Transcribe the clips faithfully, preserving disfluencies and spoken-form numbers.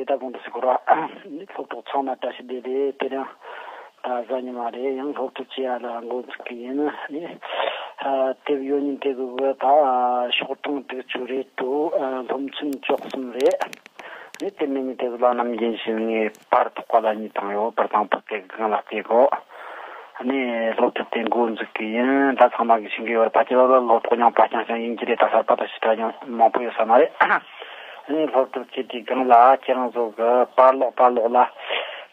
ད་གོང་དུ་ཟེར་གོ་ར། ནི་སློབ་གྲོགས་ཚང་མ་བཀྲ་ཤིས་བདེ་ལེགས། དེ་རིང་ད་གཟའ་ཉི་མ་རེད། ཡང་སློབ་ཕྲུག་བྱེད་ཡ་ལ་འགོ་འཛུགས་ཀྱི་ཡིན། ནི་དེབ་ཡོད་ཉིན་དེབ་གི་ད་ཤོག་གྲངས་དྲུག་ཅུ་རེད་དོ། སློབ་ཚན་བཅུ་གསུམ་རེད། ནི་དེ་མིན་ནི་དེབ་ལ་ནམ་རྒྱུན་བཞིན་ངས་པར་ཐོག་པ་ལ་གཉིས་བཏང་ཡོད། པར་དང་པོ་དེ་གི་སྒང་ལ་བལྟས་གོ། ནི་སློབ་ཕྲུག་དེ་འགོ་འཛུགས་ཀྱི་ཡིན། ད་ཚང་མ་གི་ཤེས་ཀྱི་ཡོད་རེད། ཕལ་ཆེར་ལ་ལ་སློབ་གྲོགས་རྙིང་པ་རྐྱང་རྐྱང་ཡིན་གྱི་རེད། ད་གསར་པ་དང་ཞིབ་ཕྲ་ཡང་མང་པོ་ཡོད་ས་མ་རེད། ནི་སློབ་ཕྲུག་ཅིག་དེའི་སྒང་ལ་ཁྱེད་རང་ཚོ་གི་པར་ཀློག་པར་ཀློག་ལ་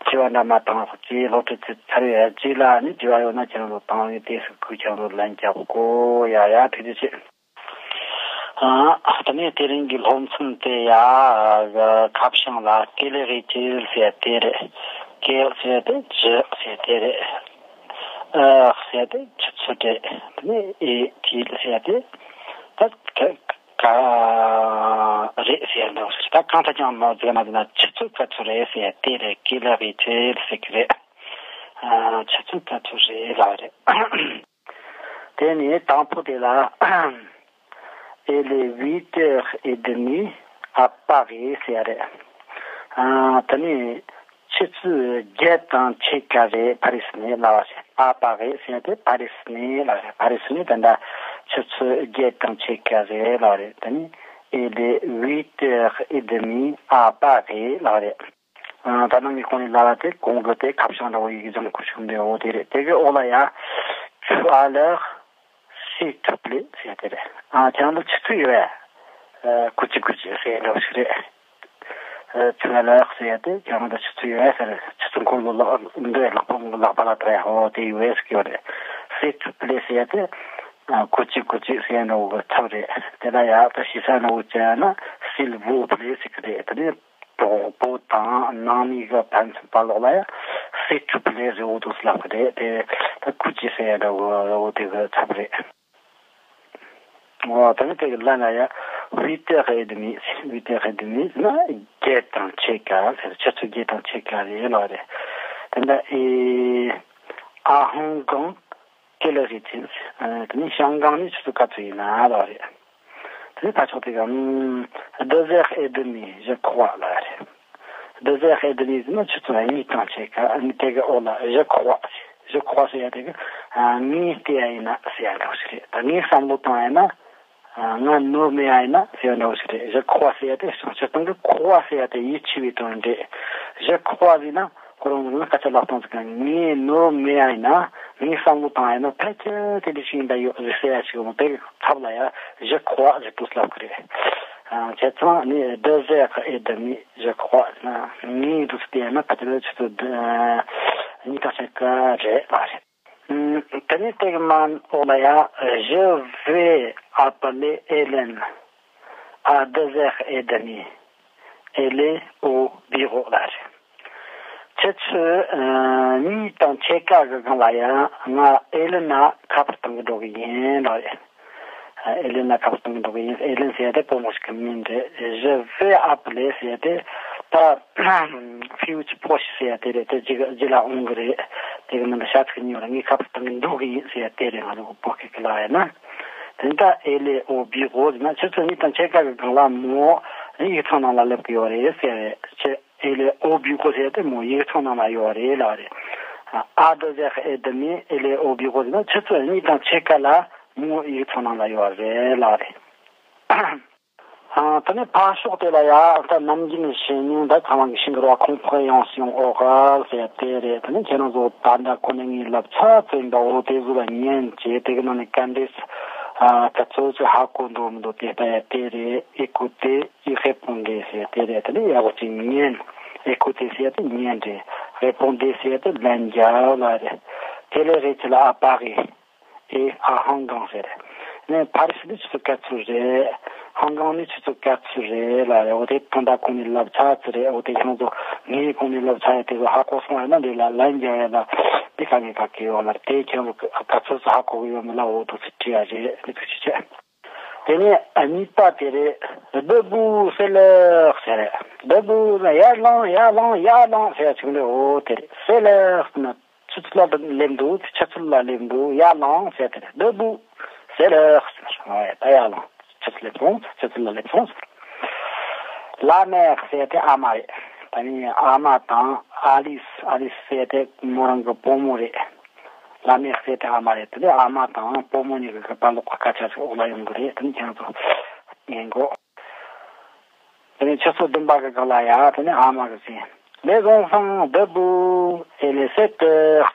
དྲི་བ་འདྲ་མ་བཏང་རོགས་གྱིས། སློབ་ཕྲུག་ཚོ་ཚར་བའི་རྗེས་ལ་ནི་དྲི་བ་ཡོད་ན་ཁྱེད་རང་ཚོ་བཏང་བའི་དུས་སུ་ཁོས་ཁྱེད་རང་ཚོ་ལན་རྒྱབ་གོ། ཡ་ཡ་ཐུགས་རྗེ་ཆེ། ཨ། ད་ནི་དེ་རིང་གི་སློབ་ཚན་དེ་ཡ་ཁ་བྱང་ལ་quel est-il ཟེར་དེ་རེད། quel ཟེར་དེ་ཇི་ཟེར་དེ་རེད། ཨ་ཟེར་དེ་ཆུ་ཚོད་རེད། ད་ནི་est-il ཟེར་དེ་ད་ག་ག་རེད་ཟེར་འདུག་ཟེར། ད་གང་ལྟར་ཀྱང་མ་ཟེར་མ་ཟེར་ན་ཆུ་ཚོད་ག་ཚོད་རེད་ཟེར་དེ་རེད། quelle heure est-il ཟེར་གི་རེད། ཨ། ཆུ་ཚོད་ག་ཚོད་རེད་ལབ་རེད། དེ་ནས་དང་པོ་དེ་ལ་elle est huit heures et demie à Paris ཟེར་ཡ་རེད། ཨ། དེ་ནས་ཆུ་ཚོད་བརྒྱད་དང་ཕྱེད་ཀ་རེད་ཕ་རི་སི་ནས་ལབ་པ་རེད། à Paris ཟེར་ཡ་དེ་ཕ་རི་སི་ནས་ལབ་རེད། ཕ་རི་སི་ནས་ད་ལྟ་ཆུ་ཚོད་བརྒྱད་དང་ཕྱེད་ཀ་རེད་ལབ་རེད། དེ་ནས་elle est huit heures et demie à Paris ལབ་རེད། ཨ། ད་ནང་གི་གོང་ནས་ལབ་པ་དེ་གོང་གི་དེ་ཁ་བྱང་འདྲ་བོ་ཡི་གེ་ལྗང་ཁུ་ཞིག་འདུག་འོ་དེ་རེད། དེ་གི་འོག་ལ་ཡ། Tu as l'heure, s'il te plaît ཟེར་དེ་རེད། ཨ། ཁྱེད་རང་ལ་ཆུ་ཚོད་ཡོད་པས། ཨ། སྐུ་མཁྱེན་སྐུ་མཁྱེན་ཟེར་འདྲ་བོ་ཞིག་རེད། ཨ། Tu as l'heure ཟེར་ཡ་དེ་ཁྱེད་རང་ལ་ཆུ་ཚོད་ཡོད་པས་ཟེར། ཆུ་ཚོད་འཁོར་ལོ་ལག་འདི་ལག་པ་ལག་པ་ལ་སྤྲད་འོ་དེ་ཡོད་པས་ཟེར་གི་ཡོད་རེད། S'il te plaît ཟེར་ཡ་དེ། ཨ། སྐུ་མཁྱེན་སྐུ་མཁྱེན་ཟེར་འདྲ་བོ་གི་ཚབ་རེད། དེ་ལ་ཡ་ད་ཞེ་ས་འདྲ་བོ་བྱས་ན་s'il vous plaît ཟེར་གི་རེད། དེ་ནས། གྲོགས་པོ་དང་ནང་མི་གི་ཕན་ཚུན་བར་ལོགས་ལ་ཡང་སྲིད་གྲུབ་ལས་རི་བོ་དུ་སླབ་གི་རེད་དེ། ད་ཁུ་ཅི་ཟེར་ཡ་འདྲ་བོ་རི་བོ་དེ་གི་ཚབ་རེད། འོ་ད་ནི་དེ་གི་ལན་ལ་ཡང་ཝི་ཏེ་ཧེ་དི་མི་ཝི་ཏེ་ཧེ་དི་མི་ཟེར་ན་བརྒྱད་དང་ཕྱེད་ཀ་ཟེར། ཆུ་ཚོད་བརྒྱད་དང་ཕྱེད་ཀ་རེད་ལོ་རེད། དེ་འདྲ་ཨེ་ཨ་ཧོང་ཀོང་། ཀེ་ལེ་རི་ཐིན། དེ་ནི་ཤང་ཀང་ནི་ཆུ་ཚོད་ག་ཚོད་ཡིན་ན་ལབ་རེད། དེ་ནི་ད་ཕྱོགས་དེ་ག་ཨམ། deux heures et demie, je crois ལབ་རེད། Deux heures et demie ཟེར་ན་ཆུ་ཚོད་གཉིས་དང་ཕྱེད་ཀ། ཨ་ནི་དེ་གི་འོག་ལ་je crois, je crois ཟེར་ཡ་དེ་གི་ངས་བལྟས་ཡ་ཡིན་ན་ཟེར་ཡ་འདྲ་བོ་ཞིག་རེད། ད་ངས་བསམ་བློ་བཏང་ཡ་ན། ང་ནོར་མེད་ཡ་ཡིན་ན་ཟེར་བ་འདྲ་བོ་ཞིག་རེད། Je crois ཟེར་ཡ་དེ་བྱང་ཆུབ་སེམས་ཀྱི་croire ཟེར་ཡ་དེ་ཡིད་ཆེས་པའི་དོན་རེད། Je crois ཟེར་ན་ཁོ་རང་ངོས་ནས་སྐད་ཆ་ལབ་སྟངས་ཟིག་ག་ངས་ནོར་མེད་ཡ་ཡིན་ན། ངས་བསམ་བློ་བཏང་ཡ་ན་ཕལ་ཆེར་དེ་འདྲ་ཞིག་ཡིན་ད་ཡོད་རེད་ཟེར་ཡ་ཞིག་ཡོང་དེ་ཚབ་ལ་ཡ་Je crois ཟེར་དུས་ལབ་གི་རེད། བྱས་ཙང་ནི་deux heures et demie, je crois ཟེར་ན་ངས་འདུག་སེ་བལྟས་ཡ་ན་ཕལ་ཆེར་ཆུ་ཚོད་གཉིས་དང་ཕྱེད་ཀ་རེད་ལབ་རེད། དེ་ནས་དེ་གི་མ་འོག་ལ་ཡ། Je vais appeler Hélène à deux heures et demie. Elle est au bureau ལབ་རེད། ཆུ་ཚོད་གཉིས་དང་ཕྱེད་ཀ་གི་སྒང་ལ་ཡ་ང་ཨེ་ལེ་ན་ཁ་པར་གཏོང་གི་འགྲོ་གི་ཡིན་ལབ་རེད། ཨེ་ལེ་ན་ཁ་པར་གཏོང་གི་འགྲོ་གི་ཡིན། ཨེ་ལེ་ན་ཟེར་ཡ་དེ་བུ་མོ་ཞིག་གི་མིང་རེད། Je vais appeler ཟེར་ཡ་དེ་ད་future proche ཟེར་ཡ་དེ་རེད། དེ་རྗེས་རྗེས་ལ་འོང་གི་རེད། དེ་གི་མི་འདི་ཤ་ཚིག་གཉིས་ཡོད་རེད། ངས་ཁ་པར་གཏོང་གི་འགྲོ་གི་ཡིན་ཟེར་ཡ་དེ་རེད། ང་ཚོ་བོད་སྐད་ཀྱི་ལ་ཡ་ན། དེ་ད་elle est au bureau ཟེར་ན་ཆུ་ཚོད་གཉིས་དང་ཕྱེད་ཀ་གི་སྒང་ལ་མོ་ཡིག་ཚང་ནང་ལ་སླེབས་ཀྱི་ཡོད་རེད་ཟེར་རེད། ཆེ་elle est au bureau ཟེར་ཡ་དེ་མོ་ཡིག་ཚང་ནང་ལ་ཡོད་རེད་ལབ་རེད། À deux heures et demie, elle est au bureau ཟེར་ན་ཆུ་ཚོད་གཉིས་དང་ཕྱེད་ཀ་ལ་མོ་ཡིག་ཚང་ནང་ལ་ཡོད་རེད་ལབ་རེད། ཨ། དེ་ནས་ཕར་ཕྱོགས་དེ་ལ་ཡ་ད་ནམ་རྒྱུན་བཤད་མྱོང་ད་ཚང་མ་གི་ཤིང་གི་ར་ཁོང་ཕོ་ཡང་སི་ཡོང་ཨོ་ག་ཟེར་དེ་རེད། དེ་ནས་ཁྱེད་རང་ཚོ་ད་ལྟ་ཁོ་ནས་ངའི་ལབ་ཚ་ཚོད་འདྲ་བོ་དེ་ཚོ་ལ་ཉན་བྱས་དེ་གི་ནང་ནས་ག་འདྲས་ཨ་ད་ཚོད་ཚོད་ཧ་གོ་འདུག་མི་འདུག་དེ་ལྟ་ཡ་དེ་རེད། Écoutez et répondez ཟེར་དེ་རེད། དེ་ནས་ཡག་པོ་ཅིག་ཉན། Écoutez ཟེར་དེ་ཉན་རེད། Répondez ཟེར་དེ་ལན་རྒྱབ་ལ་རེད། Quelle heure est-il à Paris? ཨེ་ཨ་ཧོང་ཀོང་ཟེར། ནས་ཕ་རི་སི་ནི་ཆུ་ཚོད་ག་ཚོད་རེད། ཧོང་ཀོང་ནི་ཆུ་ཚོད་ག་ཚོད་རེད་ལབ་རེད། འོ་དེ་ད་ལྟ་ཁོང་ནི་ལབ་ཚར་ཚར་རེད། འོ་དེ་ཁྱེད་རང་ཚོ་ངས་ཁོང་ནི་ལབ་ཚར་ཡ་དེ་ཚོ་ཧ་གོ་སོང་བ་ན་འདི་ལ་ལན་རྒྱག་ཡ་ན་འདི་ག་ངས་ག་གི་ཡོད་ལ་དེ་ཁྱེད་རང་ཚོ་ག་ཚོད་ཚོད་ཧ་གོ་གི་ཡོད་མེད་ལ་འོ་ཐུག་ཚེ་དྲི་ཡ་རེད། འདི་ཐུགས་རྗེ་ཆེ། དེ་ནས་གཉིས་པ་དེ་རེད། Debout, c'est l'heure ཟེར་རེད། Debout ན་ཡར་ལངས་ཡར་ལངས་ཡར་ལངས་ཟེར་ཡ་ཆུང་རེད། འོ་དེ་རེད། C'est l'heure ན། ཆུ་ཚོད་ལ་སླེབས་འདུག་ཆུ་ཚོད་ལ་སླེབས་འདུག་ཡར་ལངས་ཟེར་དེ་རེད། Debout, c'est l'heure ཟེར། ཨོ་ཡ་ད་ཡར་ལངས། ཆུ་ཚོད་སླེབས་སོང་། ཆུ་ཚོད་ལ་སླེབས་སོང་ཟེར། La mère ཟེར་དེ་ཨ་མ་རེད། ད་ནི་ཨ་མ་དང་ཨ་ལིས། ཨ་ལིས་ཟེར་དེ་མོ་རང་གི་སྤོ་མོ་རེད། ལ་མེག་ཟེར་དེ་ཨ་མ་རེད། དེ་ནི་ཨ་མ་དང་སྤོ་མོ་གཉིས་ཀྱི་བར་ལོགས་ཀྱི་སྐད་ཆ་ཞིག་འོག་ལ་ཡོང་གི་རེད། དེ་ནི་ཁྱེད་ཚོ་ཉན་དགོས། དེ་ནས་ཆུ་ཚོད་བདུན་པ་གི་སྒང་ལ་ཡ། དེ་ནས་ཨ་མ་གིས་ཟེར། Les enfants, debout, il est sept heures.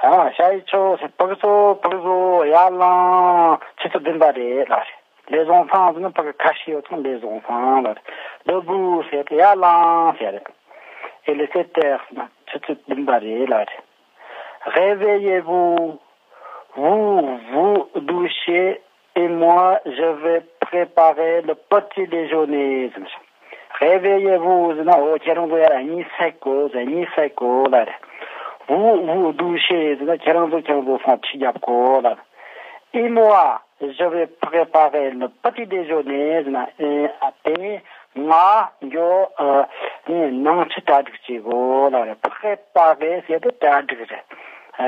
ཨ། ཤ་ཡི་ཆོ་ཟེར། ཕག་ཚོ་ཕག་ཚོ་ཡར་ལངས། ཆུ་ཚོད་བདུན་པ་རེད་ལབ་རེད། Les enfants ཟེར་ན་ཕ་གི་ཁ་ཤས་ཡོད་ཙང་། les enfants ལབ་རེད། Debout ཟེར་ཏེ་ཡར་ལངས་ཟེར་རེད། Il est sept heures ཟེར་ན་ཆུ་ཚོད་བདུན་པ་རེད་ལབ་རེད། Réveillez-vous, vous vous douchez, et moi, je vais préparer le petit déjeuner. Réveillez-vous ཟེར་ན། འོ། ཁྱེད་རང་ཚོ་ཡར་གཉིད་སད་དགོས་ཟེར། གཉིད་སད་དགོས་ལབ་རེད། Vous vous douchez ཟེར་ན། ཁྱེད་རང་ཚོ་ཁྱེད་རང་ཚོ་སོང་ཁྲིད་རྒྱབ་དགོས་ལབ་རེད། Et moi, je vais préparer le petit déjeuner ཟེར་ན། ཨེ། ཨ། དེ་ནས་ང་འགྱོ། ཨ། ནས་ནང་ཆུ་གྲ་སྒྲིག་བྱེད་དགོས་ལབ་རེད། Préparer ཟེར་དེ་གྲ་སྒྲིག་རེད།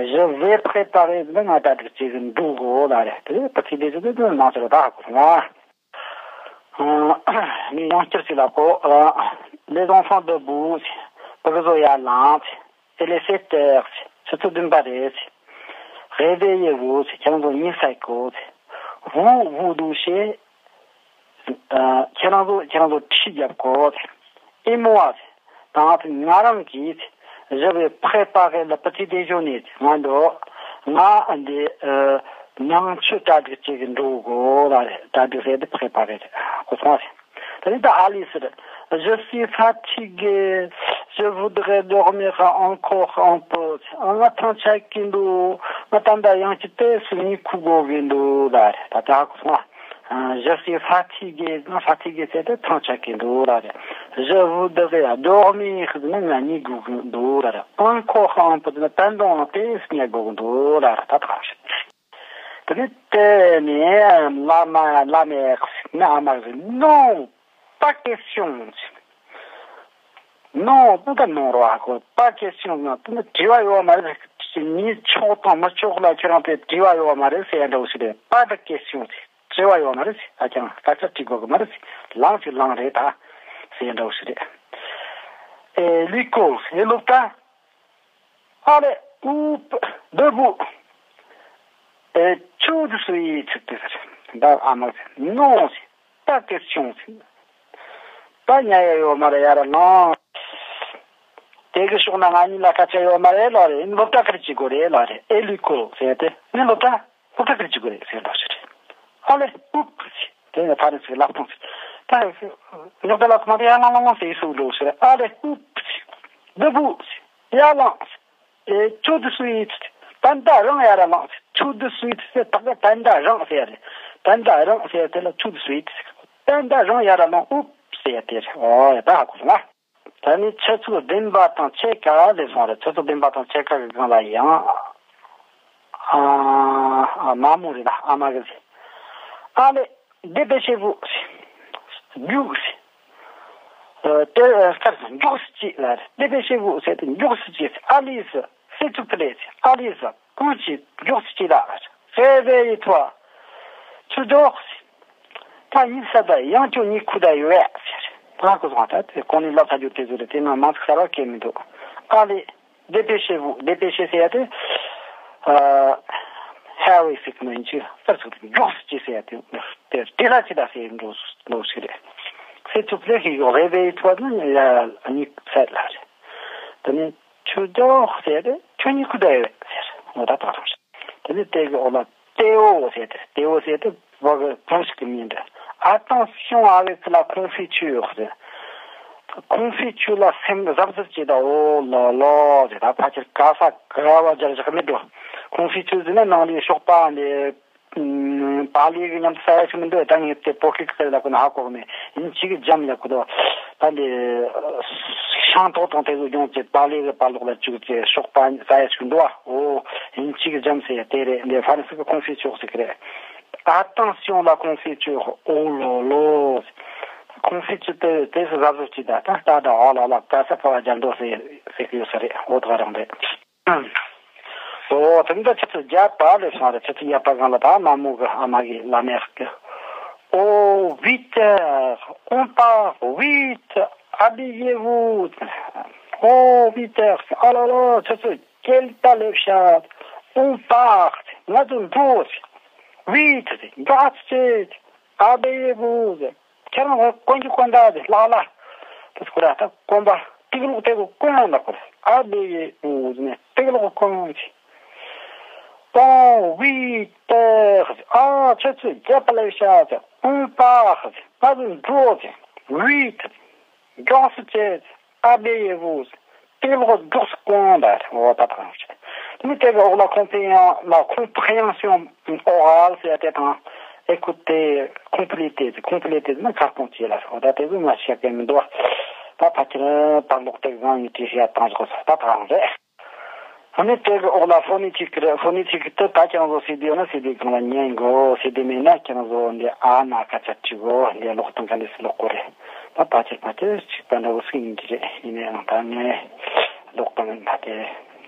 Je vais préparer ཟེར་ན་ང་གྲ་སྒྲིག་བྱེད་གི་འགྲོ་དགོས་ལབ་རེད། དེ་petit déjeuner དེ་ནང་ཆུ་ར་ད་ཧ་གོ་སོང་ང་། ཨ། ནི་ཡང་བསྐྱར་ཞིག་ལབ་གོ། ཨ། Les enfants, debout. ཕ་གི་ཚོ་ཡར་ལངས། Il est sept heures. ཆུ་ཚོད་བདུན་པ་རེད། Réveillez-vous. ཁྱེད་རང་ཚོ་གཉིད་སད་དགོས། Vous vous douchez. ཨ། ཁྱེད་རང་ཚོ་ཁྱེད་རང་ཚོ་ཁྲིད་རྒྱབ་དགོས། Et moi, ད་ང་རང་གིས། Je vais préparer le petit déjeuner. ང་འགྲོ། ང་འདི། ཨ། ནང་ཆུ་གྲ་སྒྲིག་བྱེད་གི་འགྲོ་དགོས་ལབ་རེད། གྲ་སྒྲིག་ཟེར་དེ་préparer རེད། གོ་སོང་ང་། དེ་ནས་ད་ཨ་ལིས་རེད། Je suis fatiguée, je voudrais dormir encore un peu. ང་ཐང་ཆད་ཀྱི་འདུག་ང་ད་ལྟ་ཡང་ཅིག་ཏོག་ཙམ་གཉིད་ཁུག་དགོས་ཀྱི་འདུག་ལབ་རེད། ད་ལྟ་ཧ་གོ་སོང་ང་། ཨ། Je suis fatiguée. ང་fatiguée ཟེར་དེ་ཐང་ཆད་ཀྱི་འདུག་ལབ་རེད། Je voudrais dormir ཟེར་ན་ང་གཉིད་དགོས་ཀྱི་འདུག་ལབ་རེད། Encore un peu ཟེར་ན་ད་དུང་ཏོག་ཙམ་གཉིད་དགོས་ཀྱི་འདུག་ལབ་རེད། ད་ད་དེ་ནས་དེ་ནས་ལ་མ། ལ་མེག་ཟེར་ན་ཨ་མ་གིས། Non, pas question. Non, ད་ལྟ་non རོ་ཧ་གོ། Pas question ཟེར་ན་དེ་ནི་དྲི་བ་ཡོད་མ་རེད། ངའི་ཆོག་དང་མི་ཆོག་ལ་ཁྱེད་རང་དེ་དྲི་བ་ཡོད་མ་རེད་ཟེར་ཡ་འདྲ་བོ་ཞིག་རེད། Pas de question ཟེར། དྲི་བ་ཡོད་མ་རེད་ཟེར། ད་ཁྱེད་རང་སྐད་ཆ་དྲི་དགོས་ཀྱི་མ་རེད་ཟེར། ལངས་ཟེར། ལངས་རེད་ད་ཟེར་ཡ་འདྲ་བོ་ཞིག་རེད། Et l'école ཟེར། སློབ་གྲྭ། Allez, hop, debout. Et tout de suite. ད་ཨ་མ་གིས། Non, pas question. ད་ཉལ་ཡ་ཡོད་མ་རེད། ཡར་ལངས། དེ་གི་ཤོག་ན་ང་གཉིས་ལ་སྐད་ཆ་ཡོད་མ་རེད་ལབ་རེད། སློབ་གྲྭ་ག་རེ་བྱེད་དགོས་རེད་ལབ་རེད། Et l'école ཟེར་དེ་ནི་སློབ་གྲྭ། སློབ་གྲྭ་ག་རེ་བྱེད་དགོས་རེད་ཟེར་འདྲ་ཞིག་རེད། Allez, hop. དེ་ནས་ཕ་རན་སི་གི་ལབ་སྟངས་ཟེར། ད་སློབ་གྲྭ་ལ་མ་དེ་ཡར་ལངས་ལངས་ལངས་ཟེར་ཡིན་སུ་འགྲོ་ཟེར། Allez, hop. Debout. ཡར་ལངས། Et tout de suite. ད་ལྟ་རང་ཡར་ལངས། Tout de suite ཟེར་ད་ག་ད་ལྟ་རང་ཟེར་རེད། ད་ལྟ་རང་ཟེར་དེ་ལ་tout de suite། ད་ལྟ་རང་ཡར་ལངས། Hop ཟེར་དེ་རེད། ཨོ་ཡ། ད་ཧ་གོ་སོང་ང་། ད་ནི་ཆུ་ཚོད་བདུན་པ་དང་ཕྱེད་ཀ་སླེབས་སོང་རེད། ཆུ་ཚོད་བདུན་པ་དང་ཕྱེད་ཀ་གི་སྒང་ལ་ཡང་། ཨ། ཨ། མ་མོ་རེད་ད། ཨ་མ་གིས། Allez, dépêchez-vous. རྒྱུགས། ཨ། དེ། ཨ། སྐར། མགྱོགས་སུ་གྱིས་ལབ་རེད། Dépêchez-vous ཟེར་དེ་མགྱོགས་སུ་གྱིས། Allez, s'il te plaît. Allez, ཐུགས་རྗེ་ཆེ། མགྱོགས་སུ་གྱིས་ལབ། Réveille-toi. ཆུ་འགྱོགས། ད་གཉིད་སད་ད། ཡང་ཁྱོད་གཉིད་ཁུག་ད་ཡོད་ཟེར། ད་ཧ་གོ་སོང་ང་། ད་དེ་གོང་ནས་ལབ་ཚར་རྒྱུ་དེ་ཚོ་རེད། དེ་ནང་མ་ཚིག་གསར་བ་གང་ཡང་མི་འདུག Allez, dépêchez-vous. Dépêcher ཟེར་ཡ་དེ། ཨ། hurry ཟེར་གི་ནོ་ཡིན་གཅིག་གསར་ཚུགས་དེ་མགྱོགས་སུ་གྱིས་ཟེར་ཡ་དེ། དེ་དེ་ལ་ཅི་ད་ཟེར་འགྲོ་འགྲོ་ཞིག་རེད། C'est tout de suite. Réveille-toi ནི་ཡ་གཉིད་སད་ལ་རེད། དེ་ནས་ཆུ་འགྱོགས་ཟེར་ཡ་དེ་ཁྱོད་གཉིད་ཁུག་ད་ཡོད་ཟེར། འོ་ད་ད་རང་རེད། དེ་ནས་དེ་གི་འོག་ལ། Téo ཟེར་ཏེ། Téo ཟེར་ཏེ་བོད་ཀྱི་བོད་ཞིག་གི་མིང་རེད། Attention avec la confiture ཟེར། ཀོང་ཧྥི་ཅུར་ལ་སེམས་གཟབ་གཟབ་བྱེད་དང་། Oh là là ཟེར། ད་ཕལ་ཆེར་ག་ས་ག་བ་སྦྱར་བཞག་མི་འགྲོ། ཀོང་ཧྥི་ཅུར་ཟེར་ན་ནང་ལ་ཞོགས་པ་འདི་པཱ་ལི་གི་མཉམ་དུ་ཟ་ཡ་ཞིག་མི་འདུག་ད་ངས་དེ་བོད་སྐད་ཀྱི་ཟེར་ལབ་གོ་ན་ཧ་གོ་གི་མེད། ཡིན་གཅིག་གི་ཇམ་ལབ་གོ་འདུག་ད་འདི་ཤིང་ཏོག་དང་དེ་ཚོ་སྦྱོང་བྱེད། པཱ་ལི་གི་བར་ལོགས་ལ་བཅུག་བྱས་ཞོགས་པ་ཟ་ཡ་ཞིག་འདུག་ཨོ། ཡིན་གཅིག་གི་ཇམ་ཟེར་ཡ་དེ་རེད། འདི་ཧྥ་རན་སི་གི་ཀོང་ཧྥི་ཅུར་ཟེར་གི་རེད། Attention la confiture, oh là là. ཀོང་ཧྥི་ཅུར་དེ་དེ་སུ་གཟབ་གཟབ་བྱེད་ད། ད་ད་ད། ཨོ་ལ་ལ། ག་ས་ག་བ་སྦྱར་འདུག་ཟེར་ཟེར་གི་ཡོད་ས་རེད། འོ་ད་ག་རང་རེད། འོ་དེ་འདྲ་ཆུ་ཚོད་བརྒྱད་པ་སླེབས་སོང་རེད། ཆུ་ཚོད་བརྒྱད་པ་སྒང་ལ་ད་མ་མོ་གི་ཨ་མ་གི་ལ་མེག་གི། Oh, huit heures, on part, huit. Habillez-vous. Oh, vite, oh là là, ཁྱོད་ཚོ་གྱེས་པ་ལེབ་ཤ། On part, ང་ཚོ་འགྲོ། Vite, མགྱོགས་བྱེད། Habillez-vous, ཁྱེད་རང་གོན་རྒྱུ་གོན་ད་དེ་ལག་ལ། དེ་སྐོར་ད་གོན་པ་དུག་ལོག་དེ་གོ་གོན་ཡང་ད་གོ། Habillez-vous ནས་དུག་ལོག་གོན་ཅིག Bon, huit heures. ཨ། ཁྱོད་ཚོ་གྱེས་པ་ལེབ་ཤ། On part, ང་ཚོ་འགྲོ། Vite, མགྱོགས་སུ་བྱེད། Habillez-vous, དུག་ལོག་མགྱོགས་སུ་གོན་ད། འོ་ད་ད་རང་བྱེད། དེ་ནི་དེ་གི་འོག་ལ་compréhen- la compréhension orale ཟེར་དེ་དང་། Écoutez, complétez, complétez ནི་ཁ་སྐོང་བྱེད་ལ་སོགས། ད་དེ་ཚོ་ང་བཤད་གི་མི་འདུག་ད་ཕལ་ཆེར་ད་ལོག་དེབ་གང་ཡིན་དྲིས་བཤད་བཏང་བཞག་ད་ད་རང་རེད། ཨ་ནི་དེ་གི་འོག་ལ་ཕོ་ནེ་ཏིག་རེད། ཕོ་ནེ་ཏིག་དེ་ད་ཁྱེད་རང་ཚོ་སི་ཌི་ཡོད་ན་སི་ཌི་སྒང་ལ་ཉན་དགོས། སི་ཌི་མེད་ན་ཁྱེད་རང་ཚོ་འདི་ཨ་ན་སྐད་ཆ་དྲི་དགོས། འདི་ཀློག་སྟངས་ག་འདྲས་སེ་ཀློག་དགོས་རེད། ད་ཕལ་ཆེར་ཕལ་ཆེར་གཅིག་པ་འདྲ་བོ་ཞིག་ཡིན་གྱི་རེད། ཡིན་ནའང་ད་ངས་ཀློག་སྟངས་ད་དེ་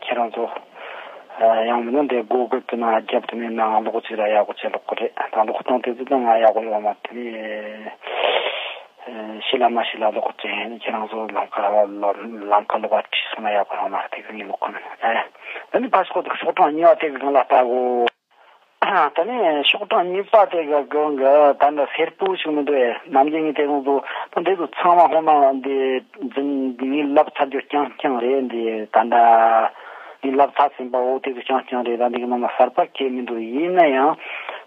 ཁྱེད་རང་ཚོ་ཡང་མིན་ན་འདི་གུ་གལ་གི་ནང་རྒྱབ་དུ་མེད་ནའང་ཀློག་ཅིག་ར་ཡག་པོ་བྱས་ཀློག་དགོས་རེད། ད་ཀློག་སྟངས་དེ་ཚོ་ད་ང་ཡག་པོ་ཡོད་མ་རེད། ཤི་ལ་མ་ཤི་ལ་ལོག་ཅན་ཁྱེད་རང་ཚོ་ལམ་ཁ་ལམ་ཁ་ལོག་པ་བྲིས་སོང་ན་ཡག་པོ་རང་མ་རེད། དེ་གི་ངས་ལོག་གི་མིན། ཨེ། ད་ནི་ཕར་ཕྱོགས་དེ་ཤོག་གྲངས་གཉིས་པ་དེ་གི་སྒང་ལ་ལྟ་གོ། ད་ནི་ཤོག་གྲངས་གཉིས་པ་དེ་གི་སྒང་གི་ད་ནི་སེར་པོ་ཞིག་མི་འདུག་ཨེ། ནམ་རྒྱུན་ངས་དེ་ཚོ་ད་འདི་ཚོ་ཚང་མ་ཧོ་མ་འདི་འཛིན་ངས་ལབ་ཚར་རྒྱུ་རྐྱང་རྐྱང་རེད། འདི་ད་ད། ངས་ལབ་ཚར་ཟིན་པ་འོ་དེ་ཚོ་རྐྱང་རྐྱང་རེད། ད་འདི་གི་ནང་ན་གསར་པ་གང་ཡང་མི་འདུག་ཡིན་ན་ཡང་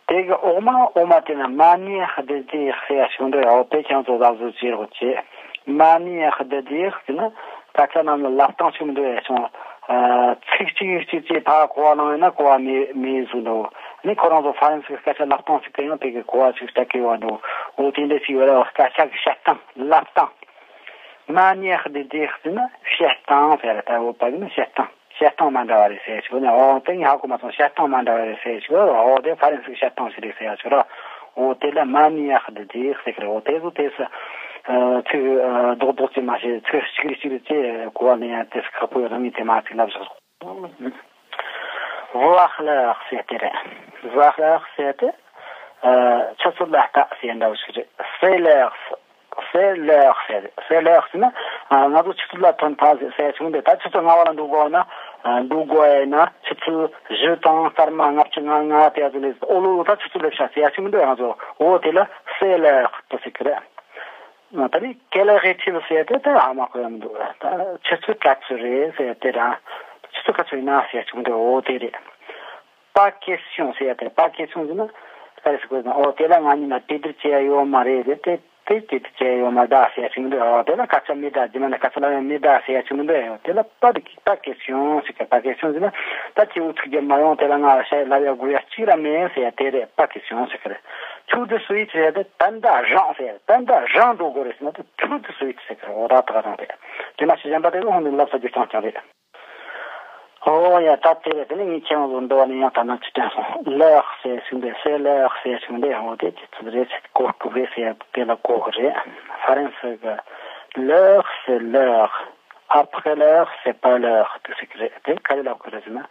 དེ་གི་འོག་མ་འོག་མ་དེ་ན་མ་ནི་ཧ་དེ་དེ་ཟེར་ཡ་ཞིག་འདུག་ཡ། འོ་དེ་ཁྱེད་ཚོ་ལབ་བཟོ་བྱེད་རོགས་བྱེད། མ་ནི་ཧ་དེ་དེ་ཟེར་ན་སྐད་ཆ་རྣམས་ལ་ལབ་སྟངས་ཤིག་མི་འདུག་ཡ། ཅུང་ཚིག་གཅིག་གཅིག་གཅིག་ཕར་གོ་བ་བླངས་ཡོད་ན་གོ་བ་མེད་མེད་བཟོ་འདུག་ནི་ཁོ་རང་ཚོ་ཧྥ་རན་སི་གི་སྐད་ཆ་ལབ་སྟངས་ཤིག་གི་ཡང་དེ་གི་གོ་བ་ཞིག་སྤྲད་གི་ཡོད་འདུག་འོ་དེ་འདྲ་ཞིག་ཡོད་ར། སྐད་ཆ་གི་བཤད་སྟངས་ལབ་སྟངས། མ་ནི་ཧ་དེ་དེ་ཟེར་ན་བཤད་སྟངས་ཟེར་ར། ད་འོ་ཕ་གི་ནི་བཤད་སྟངས། བཤད་སྟངས་མ་འདྲ་བ་རེད་ཟེར་ཞིག་ནས། འོ་དེ་ངས་ཧ་གོ་མ་སོང་། བཤད་སྟངས་མ་འདྲ་བ་རེད་ཟེར་ཞིག་འོ་དེ་ཧྥ་རན་སིའི་བཤད་སྟངས་ཤིག་རེད་ཟེར་ཡ་ཞིག་ར། འོ་དེ་ལ་མ་ནི་ཡ་ཧ་དེ་དེ་ཟེར་གི་རེད། འོ་དེ་ཚོ་དེ་སུ་ཚིག་རྡོག་རྡོག་ཅིག་མ་བཤད། ཚིག་གཅིག་རེ་གཅིག་རེ་ཅེས་གོ་བ་ལེན་ཡ་དེ་སུ་ཁག་པོ་ཡོད། རང་ངས་དེ་མ་ཚིག་ལབ་བཞག Voir l'heure ཟེར་དེ་རེད། Voir l'heure ཟེར་དེ་ཆུ་ཚོད་ལ་ལྟ་ཟེར་འདྲ་བོ་ཞིག་རེད། C'est l'heure. C'est l'heure ཟེར། C'est l'heure ཟེར་ན་ང་ཚོ་ཆུ་ཚོད་ལ་ཐོན་ཐལ་ཟེར་ཟེར་ཡ་ཆུང་འདི། ད་ཆུ་ཚོད་ལྔ་པ་ལ་འགྲོ་དགོས་ན་འགྲོ་དགོས་ཡ་ཡིན་ན་ཆུ་ཚོད་བཞི་དང་སྐར་མ་ལྔ་བཅུ་ང་ལྔ་དེ་ཚོ་ལས། ཨོ་ལོ་ལོ། ད་ཆུ་ཚོད་སླེབས་ཤག་ཟེར་ཡ་ཆུང་འདི། ང་ཚོ་འོ་དེ་ལ་c'est l'heure དེ་ཟེར་གི་རེད། ད་ནི་quelle heure est-il ཟེར་དེ་ད་ཧ་མ་གོ་ཡ་མི་འདུག་ད་ཆུ་ཚོད་ག་ཚོད་རེད་ཟེར་དེ་རང་། ཆུ་ཚོད་ག་ཚོད་ཡིན་ན་ཟེར་ཡ་ཆུང་འདི། འོ་དེ་རེད། Pas question ཟེར་ཡ་དེ། Pas question ཟེར་ན་ག་རེ་ཟེར་དགོས་ན། འོ་དེ་ལ་ང་གཉིས་ལ་དེ་འདྲ་བྱས་ཡ་ཡོད་མ་རེད། དེ་དེ་དེ་དེ་བྱས་ཡ་ཡོད་མ་རེད་ཟེར་ཡ་ཆུང་འདི། འོ་དེ་ལ་སྐད་ཆ་མེད་ད། རྗེས་མ་ནས་སྐད་ཆ་ལབ་ཡ་མེད་ད་ཟེར་ཡ་ཆུང་འདི། འོ་དེ་ལ་pas de- pas question ཟེར་གི། Pas question ཟེར་ན་ད་ཁྱེད་འུ་ཚུགས་རྒྱབ་མ་ཡོང་། དེ་ལ་ང་ལ་ཤ་ཡ་ལབ་ཡ་དགོས་ཡ་གཅིག་ར་མེད་ཟེར་ཡ་དེ་རེད། Pas question ཟེར་གི་རེད། Tout de suite ཟེར་ཡ་དེ་ད་ལྟ་རང་ཟེར། ད་ལྟ་རང་འགྲོ་དགོས་རེད་ཟེར་ན་དེ་tout de suite ཟེར་གི་རེད། འོ་ད་ད་ག་རང་རེད། དེ་མ་ཤེས་གཞན་པ་དེ་ཚོ་ཧོན་དུ་ལབ་ས་རྒྱུ་རྐྱང་རྐྱང་རེད། ཨོ་ཡ། ད་དེ་རེད། དེ་ནས་ངས་ཁྱེད་རང་ཚོ་འདི་བ་ནས་ཡང་ད་ནང་ཅི་དྲན་སོང་། L'heure ཟེར་ཞིག་འདི། C'est l'heure ཟེར་ཞིག་འདི། འོ་དེ་ཅི་ཚིག་རེད། གོ་སྐབས་རེད་ཟེར་དེ་ལ་གོ་གི་རེད། ཧྥ་རན་སི་གི་l'heure c'est l'heure, après l'heure c'est pas l'heure དེ་ཟེར་གི་རེད། དེ་ག་རེ་ལབ་གི་རེད་ཟེར་ན།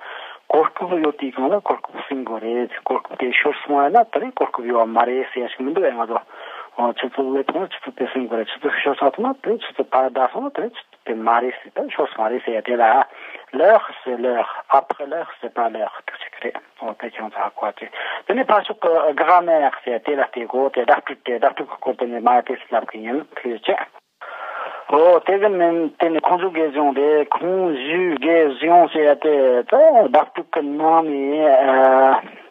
གོ་སྐབས་ཡོད་དུས་སྒང་ལ་གོ་སྐབས་ཟིན་དགོས་རེད། གོ་སྐབས་དེ་ཤོར་སོང་བ་ན་དེ་རིང་གོ་སྐབས་ཡོད་མ་རེད་ཟེར་ཞིག་མི་འདུག་ཨེ། ང་ཚོ་ཆུ་ཚོད་སླེབས་སོང་ན་ཆུ་ཚོད་དེ་ཟིན་དགོས་རེད། ཆུ་ཚོད་ཤོར་སོང་ན་དེ་རིང་ཆུ་ཚོད་ཕར་བསྡད་སོང་ན་དེ་རིང་ཆུ་ཚོད་དེ་མ་རེད་ཟེར། ད་ཤོར་སོང་རེད་ཟེར་ཡ་དེ་ལ། L'heure c'est l'heure, après l'heure c'est pas l'heure དེ་ཟེར་གི་རེད། འོ་དེ་ཁྱེད་ཚོ་ཧ་གོ་བ་བྱེད། དེ་ནས་ཕར་ཕྱོགས་ཀྱི་grammaire ཟེར་དེ་ལ་བལྟས་གོ། དེ་བརྡ་སྤྲོད་དེ། བརྡ་སྤྲོད་ཀྱི་སྐོར་དེ་ནས་མ་ཡ་དེ་ཟེར་ལབ་གི་ཡིན། ཐུགས་རྗེ་ཆེ། འོ་དེ་གི་མིན། དེ་ནས་conjugaison དེ། Conjugaison ཟེར་ཡ་དེ་ད་བརྡ་སྤྲོད་ཀྱི་ནང་ནས་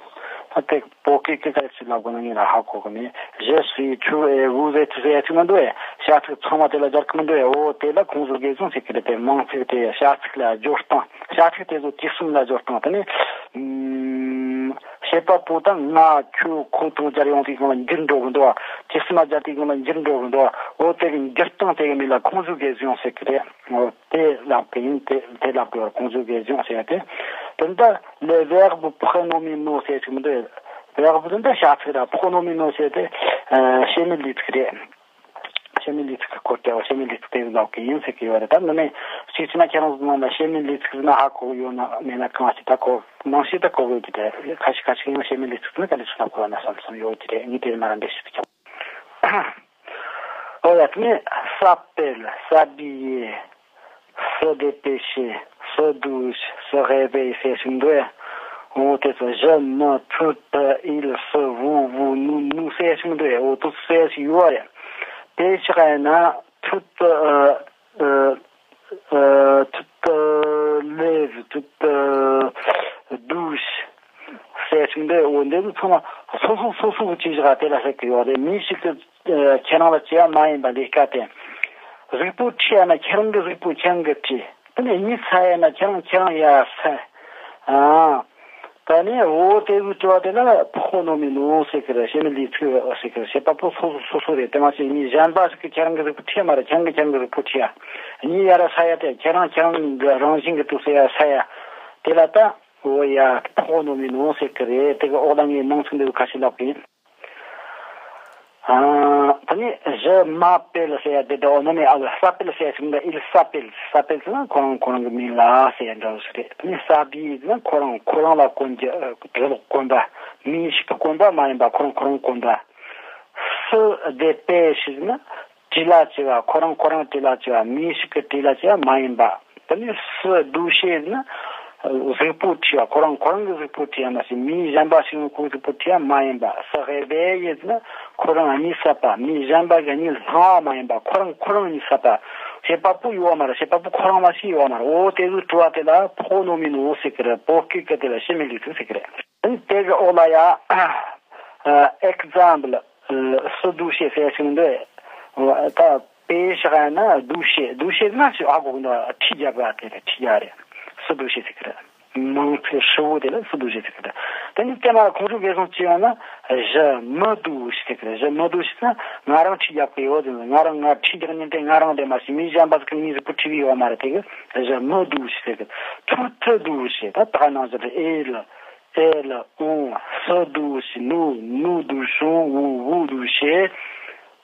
ཨ་ད་དེ་བོད་སྐད་ཀྱི་ག་རེ་ཟེར་ལབ་དགོས་ན་ངས་ལ་ཧ་གོ་གི་མེད། Je suis, tu es, vous êtes ཟེར་ཡ་ཅིག་མི་འདུག་ཨེ། བྱ་ཚིག་ཚང་མ་དེ་ལ་སྦྱར་གི་མི་འདུག་ཨེ། འོ་དེ་ལ་conjugaison ཟེར་གི་རེད། དེ་མིང་ཚིག་དེ་བྱ་ཚིག་ལ་སྦྱོར་སྟངས། བྱ་ཚིག་དེ་ཚོ་དུས་གསུམ་ལ་སྦྱོར་སྟངས། དེ་ནས་ཨམ། བྱེད་པ་པོ་དང་ང་ཁྱོད་ཁོ་དང་སྦྱར་ཡོང་དུས་སྒང་ལ་འགྱུར་འགྲོ་གི་འདུག་བ། དུས་གསུམ་ལ་སྦྱར་དུས་སྒང་ལ་འགྱུར་འགྲོ་གི་འདུག་བ། འོ་དེ་གི་འགྱུར་སྟངས་དེ་གི་མིང་ལ་conjugaison ཟེར་གི་རེད། འོ་དེ་ལབ་གི་ཡིན། དེ་དེ་ལབ་དགོས་པར་conjugaison ཟེར་ཡ་དེ། དེ་འདྲ་les verbes pronominaux ཟེར་ཞིག་མི་འདུག verbe དེ་འདྲ་བྱ་ཚིག་ར། pronominaux ཟེར་དེ་ཨ་བྱེད་མེད་ལས་ཚིག་རེད། བྱེད་མེད་ལས་ཚིག་གི་སྐོར་དེ་བྱེད་མེད་ལས་ཚིག་དེ་ལབ་གི་ཡིན་ཟེར་གི་ཡོད་རེད། ད་འདི་ནས་གཅིག་བྱས་ན་ཁྱེད་རང་ཚོ་ནང་ལ་བྱེད་མེད་ལས་ཚིག་ཟེར་ན་ཧ་གོ་གི་ཡོད་ན་མེད་ན་གང་ཞིག་ད་གོ། ནང་བཞིན་ད་གོ་གི་ཡོད་ཀྱི་རེད། ཁ་ཤས་ཁ་ཤས་ཡང་བྱེད་མེད་ལས་ཚིག་ཟེར་ན་ག་རེ་ཞིག་ལབ་དགོས་ན་བསམ་བསམ་ཡོད་ཀྱི་རེད། ངས་དེ་མ་ར་འགྲེལ་བཤད་ཀྱང་ ཨོ་ཡ་དེ་ནས་s'appelle, s'habiller, se dépêcher, se douche, se réveiller ཟེར་ཞིག་འདུག་ཨེ། འོ་དེ་ཚོ je, me, tu, te, il, ce, vous, vous, nous, nous ཟེར་ཞིག་འདུག་ཨེ། འོ་དེ་ཚོ་ཟེར་ཞིག་ཡོད་རེད། དེ་ཕྱི་ཡིན་ན་tu te, euh, euh, euh, tu te lèves, tu te douches ཟེར་ཞིག་འདུག་འོ་འདི་ཚོ་ཚང་མ་སོ་སོ་སོ་སོ་གི་བྱས་བཞག་དེ་ལ་ཟེར་གི་ཡོད་རེད། མི་ཞིག་གི་ཁྱེད་རང་ལ་བྱས་པ་མ་ཡིན་པ་ལས་ཀ་དེ། གཟུགས་པོ་འཁྲུད་ཡ་ན་ཁྱེད་རང་གི་གཟུགས་པོ་ཁྱེད་རང་གིས་འཁྲུད། དེ་ནས་གཉིད་སད་ཡ་ན་ཁྱེད་རང་ཁྱེད་རང་ཡར་སད། ཨ། ད་ནི་འོ་དེ་ཚོའི་དྲི་བ་དེ་ལ་pronominaux ཟེར་གི་རེད། བྱེད་མེད་ལས་ཚིག་ཟེར་གི་རེད། བྱེད་པ་པོ་སོ་སོ་སོ་སོ་རེད། དེ་མ་ཟད་གཉིད་གཞན་པ་ཞིག་གིས་ཁྱེད་རང་གི་གཟུགས་པོ་འཁྲུད་ཡ་མ་རེད། ཁྱེད་རང་གིས་ཁྱེད་རང་གི་གཟུགས་པོ་འཁྲུད་ཡ། གཉིད་ཡར་སད་ཡ་དེ་ཁྱེད་རང་ཁྱེད་རང་གི་རང་བཞིན་གྱིས་དུས་སུ་ཡར་སད་ཡ། དེ་ལ་ད་འོ་ཡ་pronominaux ཟེར་གི་རེད། དེ་གི་འོག་ལ་ངས་ནང་ཚིག་འདི་ཚོ་ཁ་ཤས་ལབ་གི་ཡིན། ཨ། ད་ནི་je m'appelle ཟེར་ཡ་དེ་འདྲ་འོ་ན་ནི་ཨ་ལ་s'appelle ཟེར་ཡ་ཞིག་འདྲ། il s'appelle, s'appelle ཟེར་ན་ཁོ་རང་ཁོ་རང་གི་མིང་ལ་ཟེར་ཡ་འདྲ་བོ་ཞིག་རེད། ད་ནི་s'habiller ཟེར་ན་ཁོ་རང་ཁོ་རང་ལ་གོན་རྒྱུ་དུག་ལོག་གོན་པ། མི་ཞིག་གིས་གོན་པ་མ་ཡིན་པ་ཁོ་རང་ཁོ་རང་གོན་པ། se dépêcher ཟེར་ན་བྲེལ་བ་ཆེ་བ། ཁོ་རང་ཁོ་རང་བྲེལ་བ་ཆེ་བ། མི་ཞིག་གིས་བྲེལ་བ་ཆེ་བ་མ་ཡིན་པ། དེ་ནས་se doucher ཟེར་ན་གཟུགས་པོ་འཁྲུད་པ། ཁོ་རང་ཁོ་རང་གི་གཟུགས་པོ་འཁྲུད་པ་མ་ཟད་མི་གཞན་པ་ཞིག་ནས་ཁོའི་གཟུགས་པོ་འཁྲུད་པ་མ་ཡིན་པ། se réveiller ཟེར་ན་ཁོ་རང་གཉིད་སད་པ། མི་གཞན་པ་གི་གཉིད་སླ་བ་མ་ཡིན་པ། ཁོ་རང་ཁོ་རང་གཉིད་སད་པ། བྱེད་པ་པོ་ཡོད་མ་རེད། བྱེད་པ་པོ་ཁོ་རང་མ་ཞིག་ཡོད་མ་རེད། འོ་དེ་ཚོའི་དྲི་བ་དེ་ལ་pronominaux ཟེར་གི་རེད། བོད་སྐད་ཀྱི་དེ་ལ་བྱེད་མེད་ལས་ཚིག་ཟེར་གི་རེད། དེ་གི་འོག་ལ་ཡ། ཨ། exemple, se doucher ཟེར་ཞིག་འདུག་ད་དཔེ་བཞག་ན་doucher, doucher ན་ཞིག་ཨ་གོ་གི་འདུག་ཁྲིད་རྒྱག་པ་དེ་རེད། ཁྲིད་རྒྱག་རེད། se doucher ཟེར་གི་རེད། མང་ཚིག་ཧྲིལ་བོ་དེ་ལ་se doucher ཟེར་གི་རེད། དེ་ནི་དེ་མ་ཁོང་ཚོ་འགྲེལ་བཤད་བྱས་ཡོང་ན་je me douche ཟེར་གི་རེད། je me douche ཟེར་ན་ང་རང་ཁྲིད་རྒྱག་གི་ཡོད་ཟེར། ང་རང་ང་ཁྲིད་རྒྱག་མཁན་དེ་ང་རང་དེ་མ་ཟད་མི་གཞན་པ་ཟིག་གིས་ངའི་གཟུགས་པོ་ཁྲིད་གི་ཡོད་མ་རེད། དེ་གི་je me douche ཟེར་གི། tu te douches ད་ད་ག་ནང་བཞིན་རེད། elle, elle, on se douche, nous, nous douchons, vous, vous douchez,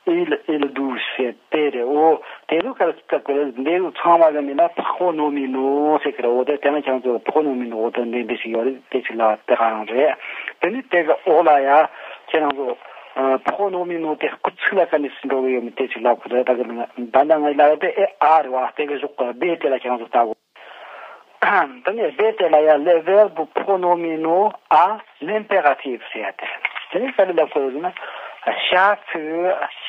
il, il douche ཟེར་དེ་རེད། འོ་དེ་ཚོ་ག་རེ་ཟེར་གི་རེད། འདི་ཚོ་ཚང་མ་གི་མིང་ལ་pronominaux ཟེར་གི་རེད། འོ་དེ་དེ་ན་ཁྱེད་ཚོ་pronominaux འོ་དེ་འདི་འདི་ཞིག་ཡོད་རེད། དེ་ཞིག་ལ་དེ་ག་རང་རེད། དེ་ནི་དེ་གི་འོག་ལ་ཡ་ཁྱེད་རང་ཚོ་pronominaux དེ་སྐུལ་ཚིག་ལ་ག་འདྲ་སེ་འགྲོ་གི་ཡོད་མེད་དེ་ཞིག་ལབ་གི་རེད། ད་གི་ད་ལྟ་ང་ལབ་ཡ་དེ་ཨེ་ཨ་རེད་བ། དེ་གི་གཞུག་གི་be དེ་ལ་ཁྱེད་རང་ཚོ་ལྟ་དགོས། དེ་ནས་be དེ་ལ་ཡ les verbes pronominaux à l'impératif ཟེར་ཡ་དེ། དེ་ནས་ག་རེ་ལབ་དགོས་ཟེར་ན། བྱ་ཚིག་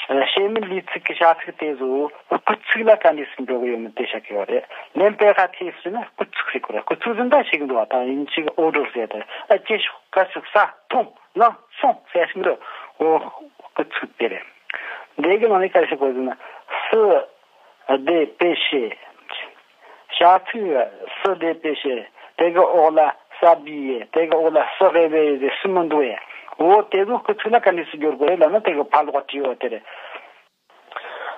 བྱེད་མེད་ལས་ཚིག་གི་བྱ་ཚིག་དེ་ཚོ་སྐུལ་ཚིག་ལ་ག་འདྲ་སེ་འགྲོ་གི་ཡོད་མེད་དེ་བཤད་གི་ཡོད་རེད། l'impératif ཟེར་ན་སྐུལ་ཚིག་ཟེར་གི་རེད། སྐུལ་ཚིག་ཟེར་ན་ད་ཤེས་གི་འདུག་བ། ད་དབྱིན་ཇི་གི་order ཟེར་ཡ་དེ། ཨ་ཅེ་ཤོག་ག་ཤོག་ས་འཐུང་ལངས་སོང་ཟེར་ཡ་ཞིག་འདུག་འོ་སྐུལ་ཚིག་དེ་རེད། འདི་གི་ནང་ནས་ག་རེ་བཤད་དགོས་ཟེར་ན། se dépêcher བྱ་ཚིག se dépêcher དེ་གི་འོག་ལ་s'habiller དེ་གི་འོག་ལ་se réveiller དེ་སུ་མི་འདུག་ཡ། འོ་དེ་ཚོ་སྐུལ་ཚིག་ལ་ག་འདྲ་སེ་སྦྱོར་དགོས་རེད་ལབ་ན། དེ་གི་ཕར་ལོགས་བྲིས་ཡོད་དེ་རེད།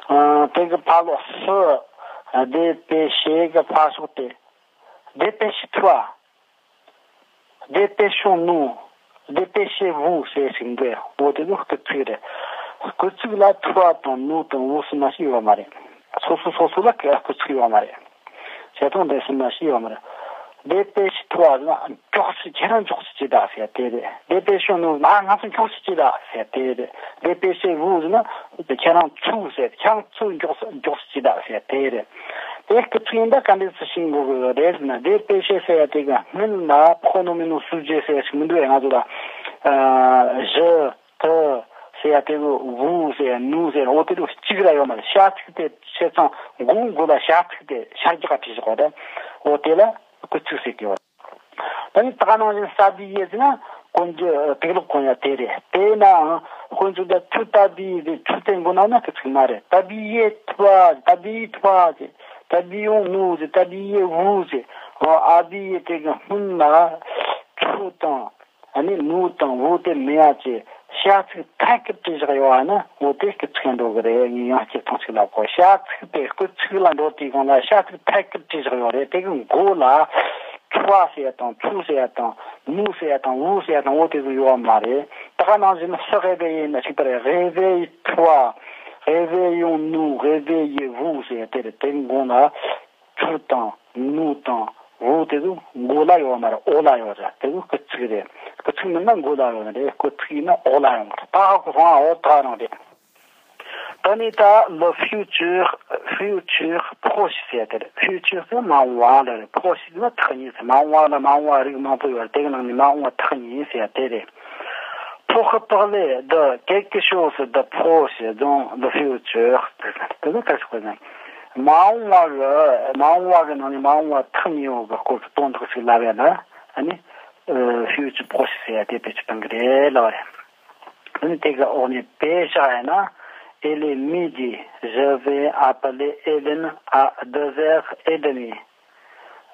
ཨ། དེ་གི་ཕར་ལོགས་se dépêcher གི་ཕར་ཕྱོགས་དེ། Dépêche-toi. Dépêchons-nous. Dépêchez-vous ཟེར་ཞིག་འདུག་འོ་དེ་ཚོ་སྐུལ་ཚིག་རེད། སྐུལ་ཚིག་ལ་toi དང་nous དང་vous གསུམ་མ་ཞིག་ཡོད་མ་རེད། སོ་སོ་སོ་སོ་ལ་སྐུལ་ཚིག་ཡོད་མ་རེད། བྱས་ཙང་དེ་གསུམ་མ་ཞིག་ཡོད་མ་རེད། Dépêche-toi ཟེར་ན་མགྱོགས་སེ་ཁྱེད་རང་མགྱོགས་སེ་བྱེད་དང་ཟེར་དེ་རེད། Dépêchons-nous ཟེར་ན་ང་ཚོ་མགྱོགས་སེ་བྱེད་དང་ཟེར་དེ་རེད། Dépêchez-vous ཟེར་ན་ཁྱེད་རང་ཚུར་ཟེར། ཁྱེད་རང་ཚུར་མགྱོགས་སེ་མགྱོགས་སེ་བྱེད་དང་ཟེར་དེ་རེད། དེ་སྐུལ་ཚིག་ཡིན་ད་ག་འདྲ་སེ་ཤེས་དགོས་ཀྱི་རེད་ཟེར་ན། Dépêcher ཟེར་ཡ་དེ་གི་སྔོན་ལ་pronominaux sujet ཟེར་ཡ་ཞིག་མི་འདུག་ཡ། ང་ཚོ་ལ་ཨ་je, te ཟེར་ཡ་དེ་གི་vous ཟེར་ཡ་nous ཟེར་ཡ་འོ་དེ་དུ་གཅིག་ར་ཡོད་མ་རེད། བྱ་ཚིག་དེ་བྱས་ཙང་མགོ་མགོ་ལ་བྱ་ཚིག་དེ་ཤར་རྒྱག་ག་བྲིས་བཞག་པ་རེད། འོ་དེ་ལ་སྐུལ་ཚིག་ཟེར་གི་ཡོད་རེད། ད་ནི་ད་ག་ནང་བཞིན་s'habiller ཟེར་ན་གོན་རྒྱུ་དུག་ལོག་གོན་ཡ་དེ་རེད། དེ་ནའང་དཀོན་མཆོག་ད་tu t'habilles ཟེར། tu དེ་མགོ་ན་ན་སྐུལ་ཚིག་མ་རེད། t'habiller-toi ཟེར། t'habille-toi ཟེར། t'habillons-nous ཟེར། t'habillez-vous ཟེར། འོ་habiller དེ་གི་སྔོན་ལ་tu དང་ཨ་ནི་nous དང་vous དེ་མེད་ཡ་ཅེ་བྱ་ཚིག་ཐད་ཀར་བྲིས་བཞག་ཡོད་ཨ་ན། འོ་དེ་སྐུལ་ཚིག་འགྲོ་གི་རེད། ངས་ཡང་སྤྱིར་བཏང་ཞིག་ལབ་གོ། བྱ་ཚིག་དེ་སྐུལ་ཚིག་ལ་འགྲོ་དུས་སྒང་ལ་བྱ་ཚིག་ཐད་ཀར་བྲིས་བཞག་ཡོད་རེད། དེ་གི་མགོ་ལ་toi ཟེར་ཡ་དང་tu ཟེར་ཡ་དང་nous ཟེར་ཡ་དང་vous ཟེར་ཡ་དང་འོ་དེ་ཚོ་ཡོད་མ་རེད། ད་ག་ནང་བཞིན་se réveiller ན་གཅིག་པ་རེད། réveille-toi, réveillons-nous, réveillez-vous ཟེར་ཡ་དེ་རེད། དེ་གི་མགོ་ལ་tu དང་nous དང་vous དེ་ཚོ་མགོ་ལ་ཡོད་མ་རེད། འོག་ལ་ཡོད་རེད། དེ་ཚོ་སྐུལ་ཚིག་རེད། སྐུལ་ཚིག་མིན་ན་མགོ་ལ་ཡོད་རེད། སྐུལ་ཚིག་ཡིན་ན་འོག་ལ་ཡོད་རེད། ད་ཧ་གོ་སོང་ཨ། འོ་ད་རང་རེད། ད་ནི་ད་le futur, futur proche ཟེར་དེ་རེད། futur ཟེར་མ་འོངས་པ་ལ་རེད། proche ཟེར་ན་ཐག་ཉེ་ཟེར། མ་འོངས་པ་ལ་མ་འོངས་པ་རིགས་མང་པོ་ཡོད་རེད། དེ་གི་ནང་ནས་མ་འོངས་པ་ཐག་ཉེ་ཟེར་དེ་རེད། Pour parler de quelque chose de proche dans le futur, དེ་ནི་ག་ཞིག་ཟེར་ན། མ་འོངས་པ་གི་མ་འོངས་པ་གི་ནང་ནས་མ་འོངས་པ་ཐག་ཉེ་བོ་གི་སྐོར་གྱི་དོན་དག་ཅིག་ལབ་ཡ་ན། ཨ་ནི་futur proche ཟེར་ཡ་དེ་བེད་སྤྱོད་གཏོང་གི་རེད་ལབ་པ་རེད། དེ་གི་འོག་ནས་དཔེ་བཞག་ཡ་ན། Il est midi, je vais appeler Hélène à deux heures et demie,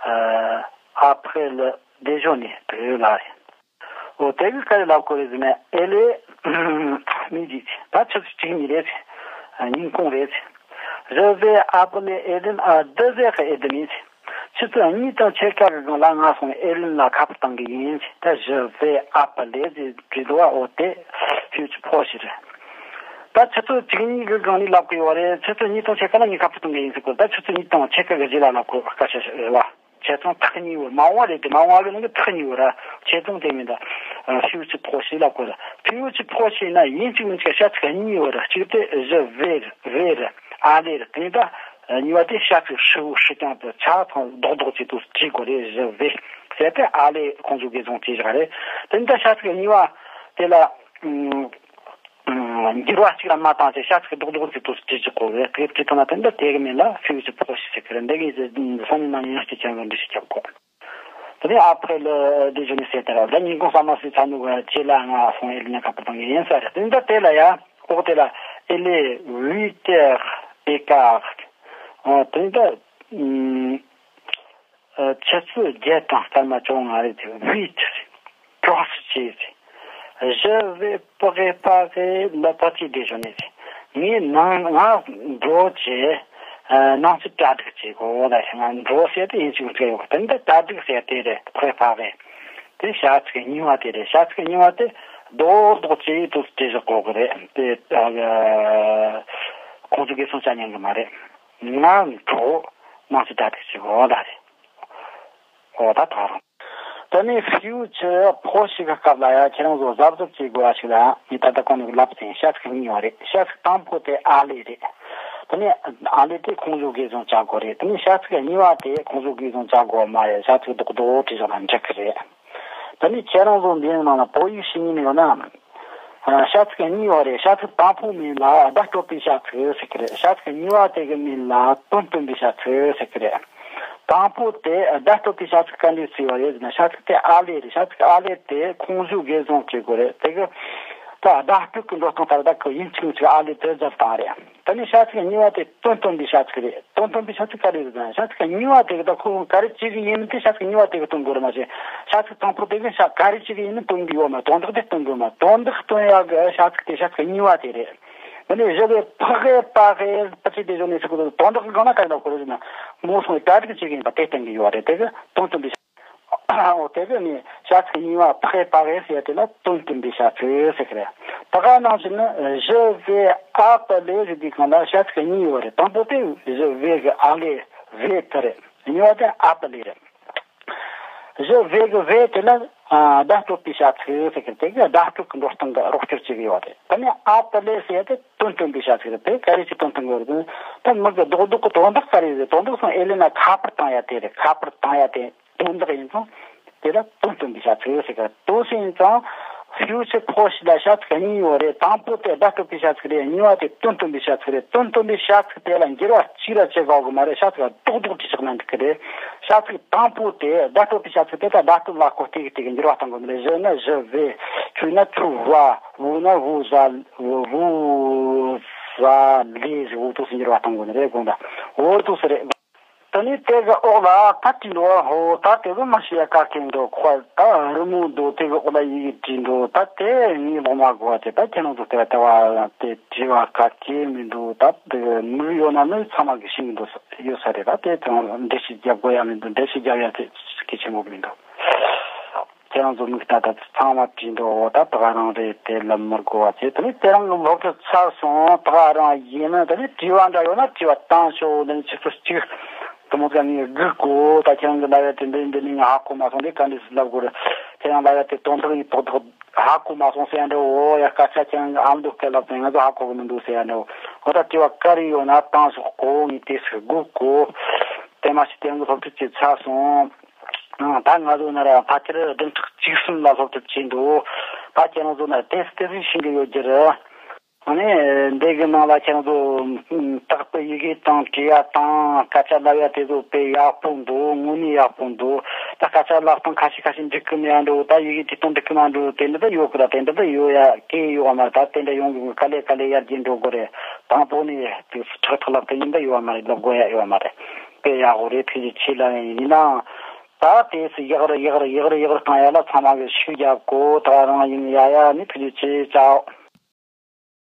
euh, après le déjeuner. དེ་ལ་རེད། འོ་དེ་གི་ག་རེ་ལབ་དགོས་རེད་ཟེར་ན། Il est midi, ད་ཆུ་ཚོད་གཅིག་གཉིས་རེད། ཉིན་གུང་རེད། Je vais appeler Hélène à deux heures et demie. ཆུ་ཚོད་གཉིས་དང་ཕྱེད་ཀ་གི་སྒང་ལ་ང་སོང་ཨེ་ལིན་ལ་ཁ་པར་བཏང་གི་ཡིན། ད་je vais appeler ཟེར་བྲིས་འདུག་བ། འོ་དེ་futur proche རེད། ད་ཆུ་ཚོད་གཅིག་གཉིས་གི་སྒང་ནས་ལབ་གི་ཡོད་རེད། ཆུ་ཚོད་གཉིས་དང་ཕྱེད་ཀ་ལ་ངས་ཁ་པར་གཏོང་གི་ཡིན་ཟེར་གོ། ད་ཆུ་ཚོད་གཉིས་དང་ཕྱེད་ཀ་གི་རྗེས་ལ་ལབ་དགོས་སྐད་ཆ་རེད་བ། བྱས་ཙང་ཐག་ཉེ་བོ། མ་འོངས་པ་རེད་དེ། མ་འོངས་པ་གི་ནང་གི་ཐག་ཉེ་བོ་ར། བྱས་ཙང་དེ་མིན་ད། futur proche ལབ་དགོས་ར། futur proche ན་ཡིན་གཅིག་མིན་གཅིག་བྱ་ཚིག་གཉིས་ཡོད་ར། གཅིག་དེ་je vais རེད། vais རེད། aller རེད། དེ་ནས་ད་ཉེ་བ་དེ་བྱ་ཚིག་ཧྲིལ་བོ་ཧྲིལ་རྐྱང་དུ་ཆ་ཚང་རྡོག་རྡོག་ཅིག་ཏུ་བྲིས་དགོས་རེད། Je vais ཟེར་ཏེ་aller conjugaison བྱས་བཞག་རེད། དེ་ནས་ད་བྱ་ཚིག་གཉིས་པ་དེ་ལ། ཨུམ། འགྱུར་བ་གཅིག་ལ་མ་བཏང་ཚེ་བྱ་ཚིག་རྡོག་རྡོག་ཅིག་ཏུ་བྲིས་བཅུག་དགོས་རེད། དེ་བྲིས་བཏང་ན་དེ་འདྲ་དེ་གི་མིང་ལ་futur proche ཟེར་གི་རེད། འདི་གི་ཡིན་ཚེ་སང་ཉིན་གནངས་ཉིན་ཡང་སྐྱེ་ཆེན་པོ་འདྲི་ཞིག་རྒྱབ་དགོས། དེ་ནས་après le déjeuner ཟེར་དེ་ར། ད་ཉིན་གུང་ཟ་མ་ཟོས་ཚར་ནུས་པ་རྗེས་ལ་ང་སོང་ཨེ་ལི་ཉ་ཁ་པར་བཏང་གི་ཡིན་ས་རེད། དེ་འདྲ་དེ་ལ་ཡ། འོག་དེ་ལ། Il est huit heures et quart. ཨ། དེ་འདྲ། ཨུམ། ཆུ་ཚོད་བརྒྱད་དང་སྐར་མ་བཅོ་ལྔ་རེད་དེ། Huit. གྲོགས་སུ་བྱས་ཏེ། Je vais préparer le petit déjeuner. ངས་ནང་ང་འགྲོ་བྱས། ནང་ཚུད་གྲ་སྒྲིག་བྱེད་དགོས་ལ། ང་འགྲོ་ཟེར་དེ་ཡིན་ཞིག་འདྲ་ཡོད། དེ་འདི་གྲ་སྒྲིག་ཟེར་དེ་རེད། Préparer. དེ་བྱ་ཚིག་གཉིས་པ་དེ་རེད། བྱ་ཚིག་གཉིས་པ་དེ་རྡོག་རྡོག་བྱས་དུས་དེ་བཞག་དགོས་གི་རེད། དེ་ཁོང་ཚོ་གིས་སོང་ཆ་ཉན་གི་མ་རེད། ང་འགྲོ། ནང་ཚུད་གྲ་སྒྲིག་བྱེད་དགོས་ལ་རེད། འོ་ད་ད་རུང་། དེ་ནས་futur proche ཞིག་གི་སྐབས་ལ་ཡང་ཁྱེད་རང་ཚོ་གཟབ་གཟབ་བྱེད་དགོས་པ་ཞིག་ལ། ངས་ད་ལྟ་གོང་ནས་ལབ་ཟིན། བྱ་ཚིག་གཉིས་ཡོད་རེད། བྱ་ཚིག་དང་པོ་དེ་aller རེད། དེ་ནས་aller དེ་conjugaison བྱ་དགོས་རེད། དེ་ནས་བྱ་ཚིག་གཉིས་པ་དེ་conjugaison བྱ་དགོས་མ་རེད། བྱ་ཚིག་རྡོག་རྡོག་བྲིས་བཞག་ན་འགྲིག་གི་རེད། དེ་ནས་ཁྱེད་རང་ཚོ་འདིའི་ནང་ལ་བོད་ཡིག་ཤེས་མཁན་ཡོད་ན། ཨ། བྱ་ཚིག་གཉིས་ཡོད་རེད། བྱ་ཚིག་དང་པོའི་མིང་ལ་བརྡ་སྤྲོད་པའི་བྱ་ཚིག་ཟེར་གི་རེད། བྱ་ཚིག་གཉིས་པ་དེ་གི་མིང་ལ་དོན་སྟོན་པའི་བྱ་ཚིག་ཟེར་གི་རེད། དང་པོ་དེ་བརྡ་སྤྲོད་པའི་བྱ་ཚིག་ག་འདྲས་ཅིག་ཡོད་རེད་ཟེར་ན། བྱ་ཚིག་དེ་aller རེད། བྱ་ཚིག་aller དེ་conjugaison བྱེད་དགོས་རེད། དེ་གི་ད་བརྡ་སྤྲོད་ཀྱི་འགྲོ་སྟངས་ལྟར་ད་གི་ཡིན་གཅིག་མིན་གཅིག་aller དེ་རྒྱབ་བཏང་རེད། དེ་ནས་བྱ་ཚིག་གཉིས་པ་དེ་དོན་སྟོན་པའི་བྱ་ཚིག་རེད། དོན་སྟོན་པའི་བྱ་ཚིག་ག་རེ་རེད་ཟེར་ན། བྱ་ཚིག་གཉིས་པ་དེ་གི་ད་ཁོ་ག་རེ་བྱེད་གི་ཡིན་མིན་དེ་བྱ་ཚིག་གཉིས་པ་དེ་གི་སྟོན་དགོས་རེད་མ་གཞི། བྱ་ཚིག་དང་པོ་དེ་གི་བྱ་ག་རེ་བྱེད་གི་ཡིན་མིན་སྟོན་གི་ཡོད་མ། དོན་དག་དེ་སྟོན་དགོས་མ། དོན་དག་སྟོན་ཡག་གི་བྱ་ཚིག་དེ་བྱ་ཚིག་གཉིས་པ་དེ་རེད། དེ་ནས་je vais préparer le petit déjeuner ཟེར་གི་འདུག་དོན་དག་གི་སྒང་ལ་ག་རེ་ལབ་དགོས་རེད་ཟེར་ན། ངོ་སོང་གྲ་སྒྲིག་བྱེད་གི་ཡིན་པ་དེ་སྟོན་གི་ཡོད་རེད། དེ་གི་དོན་སྟོན་པའི། འོ་དེ་གི་ནི་བྱ་ཚིག་གཉིས་པ་préparer ཟེར་ཡ་དེ་ལ་དོན་སྟོན་པའི་བྱ་ཚིག་ཟེར་གི་རེད། ད་ག་ནང་བཞིན་ནི་je vais appeler ཟེར་དུས་སྒང་ལ་བྱ་ཚིག་གཉིས་ཡོད་རེད། དང་པོ་དེ་je vais གི་aller vais དེ་རེད། གཉིས་པ་དེ་appeler རེད། Je vais གི vais དེ་ལ་ཨ་བརྡ་སྤྲོད་པའི་བྱ་ཚིག་ཟེར་གི་རེད། དེ་གི་བརྡ་སྤྲོད་ཀྱི་འགྲོ་སྟངས་ཀྱི་རོགས་སྐྱོར་བྱེད་གི་ཡོད་རེད། ད་ནི་appeler ཟེར་ཡ་དེ་དོན་སྟོན་པའི་བྱ་ཚིག་རེད། དེ་ག་རེ་ཞིག་དོན་སྟོན་གི་ཡོད་རེད། ད་མི་གི་རྡོག་རྡོག་གི་དོན་དག་ག་རེ་རེད། དོན་དག་སོང་ཨེ་ལེ་ན་ཁ་པར་བཏང་ཡ་དེ་རེད། ཁ་པར་བཏང་ཡ་དེ། དོན་དག་ཡིན་ཙང་། དེ་ལ་དོན་སྟོན་པའི་བྱ་ཚིག་ཟེར་གི། དོན་སྟོན་ཡིན་ཙང་། futur proche ལ་བྱ་ཚིག་གཉིས་ཡོད་རེད། དང་པོ་དེ་བརྡ་སྤྲོད་པའི་བྱ་ཚིག་རེད། གཉིས་པ་དེ་དོན་སྟོན་པའི་བྱ་ཚིག་རེད། དོན་སྟོན་པའི་བྱ་ཚིག་དེ་ལ་འགྱུར་བ་གཅིག་ར་བྱེད་དགོས་གི་མ་རེད། བྱ་ཚིག་རྡོག་རྡོག་བྲིས་བཞག་ན་འགྲིག་གི་རེད། བྱ་ཚིག་དང་པོ་དེ་བརྡ་སྤྲོད་པའི་བྱ་ཚིག་དེ་ད་བརྡ་སྤྲོད་ལ་གོ་སྟེ་གི་དེ་གི་འགྱུར་བ་གཏོང་དགོས་མ་རེད། je ན་je vais. tu ན tu vas. vous ན vous allez. vous allez. འོ་འདུག་སེ་འགྱུར་བ་གཏོང་དགོས་ནི་རེད། དགོངས་དག་འོ་འདུག་སེ་རེད། དེ་ནས་དེ་གི་འོག་ལ་ད་བྲིས་འདུག་ཧོ། ད་དེ་གི་མི་ཤེས་ཡ་ག་གེ་འདུག་ཁོ་ད་རི་མོ་འདུག་དེ་གི་འོག་ལ་ཡི་གེ་བྲིས་འདུག་ད་དེ་ངའི་ལོག་མ་དགོས་པ་དེ། ད་ཁྱེད་རང་ཚོ་དེ་ལྟ་བ་དེ་བྲིས་པ་ག་གེ་མི་འདུག་ད་དེ་མིག་ཡོད་ན་ནི་ཚང་མ་གི་ཤེས་ཀྱི་འདུག་ཡོད་ས་རེད། ད་དེ་དང་འགྲེལ་བཤད་རྒྱབ་དགོས་ཡ་མི་འདུག་འགྲེལ་བཤད་རྒྱབ་ཡ་དེ་གལ་ཆེན་པོ་མི་འདུག་ཁྱེད་རང་ཚོ་མིག་ལྟ་ད་ཚང་མ་བྲིས་འདུག་འོ་ད་ད་ག་རང་རེད། དེ་ལབ་མི་དགོས་པ་བྱས། དེ་ནས་དེ་རང་གི་སློབ་ཁྲིད་ཚར་སོང་། ད་ག་རང་ཡིན་ན་དེ་ནས་དྲི་བ་འདྲ་ཡོད་ན་དྲི་བ་བཏང་ཤོག་དེ་ནས་ཆུ་ཚོད་གཅིག་དེ་མོ་ཙམ་ནས་སྒུག་དགོས། ད་ཁྱེད་རང་གི་ལབ་ཡ་དེ་འདི་འདི་ནས་ང་ཧ་གོ་མ་སོང་། དེ་ག་འདྲས་སེ་ལབ་དགོས་རེད། ཁྱེད་རང་ལབ་ཡ་དེ་དོན་དག་ཡིན་ཏོག་ཏོག་ཧ་གོ་མ་སོང་ཟེར་ཡ་འདྲ་བོ། ཡ་སྐད་ཆ་ཁྱེད་རང་གི་ཨ་མདོ་སྐད་ལབ་སོང་། ང་ཚོ་ཧ་གོ་གི་མི་འདུག་ཟེར་ཡ་འདྲ་བོ། ང་ད་དྲི་བ་ག་རེ་ཡོད་ན་བཏང་ཤོག་གོ། ངས་དེ་སུ་སྒུག་གོ། དེ་མ་ཞིག་དེ་ཚོ་སློབ་ཁྲིད་བྱས་ཚར་སོང་། ཨང་། ད་ང་ཚོ་ན་ར་ཕལ་ཆེར་བདུན་ཕྲག་གཅིག་གསུམ་ལ་སློབ་ཁྲིད་བྱས་འདུག་ད་ཁྱེད་རང་ཚོ་ན་དེ་སུ་དེ་སུ་ཤེས་གི་ཡོད་རྒྱུ་རེད། ཨ་ནི་འདི་གི་ནང་ལ་ཁྱེད་རང་ཚོ་རྟག་པར་ཡི་གེ་དང་བྲིས་ཡ་དང་སྐད་ཆ་ལབ་ཡ་དེ་ཚོ་དཔེ་ཡག་པོ་འདུག་དངོས་གནས་ཡག་པོ་འདུག་ད་སྐད་ཆ་ལབ་སྟངས་ཁ་ཤས་ཁ་ཤས་འགྲིག་གི་མེད་འགྲོ། ད་ཡི་གེ་བྲིས་སྟངས་འགྲིག་གི་མ་འགྲོ། དེ་འདྲ་ད་ཡོད་གི་ར། དེ་འདྲ་ད་ཡོད་ཡ་གི་ཡོད་མ་རེད། ད་དེ་འདྲ་ཡོང་གི། ག་ལེ་ག་ལེ་ཡར་རྒྱས་འགྲོ་དགོས་རེད། དང་པོ་ནས་དེ་ཚོ་ཁྲག་ཁྲག་ལབ་དེ་ཡིན་ད་ཡོད་མ་རེད། ལབ་དགོས་ཡ་ཡོད་མ་རེད། དཔེ་ཡག་པོ་རེད། ཐུགས་རྗེ་ཆེ་ལབ་ཡིན། ཡིན་ནའང་ད་དེ་ཚོ་ཡག་རེད་ཡག་རེད་ཡག་རེད་ཡག་རེད་བཏང་ཡ་ལ་ཚང་མ་གི་ཤུགས་རྒྱབ་གོ། ད་རང་ཡིན་ཡ་ཡ་ནི་ཐུགས་རྗེ་ཆེ། ཅའོ།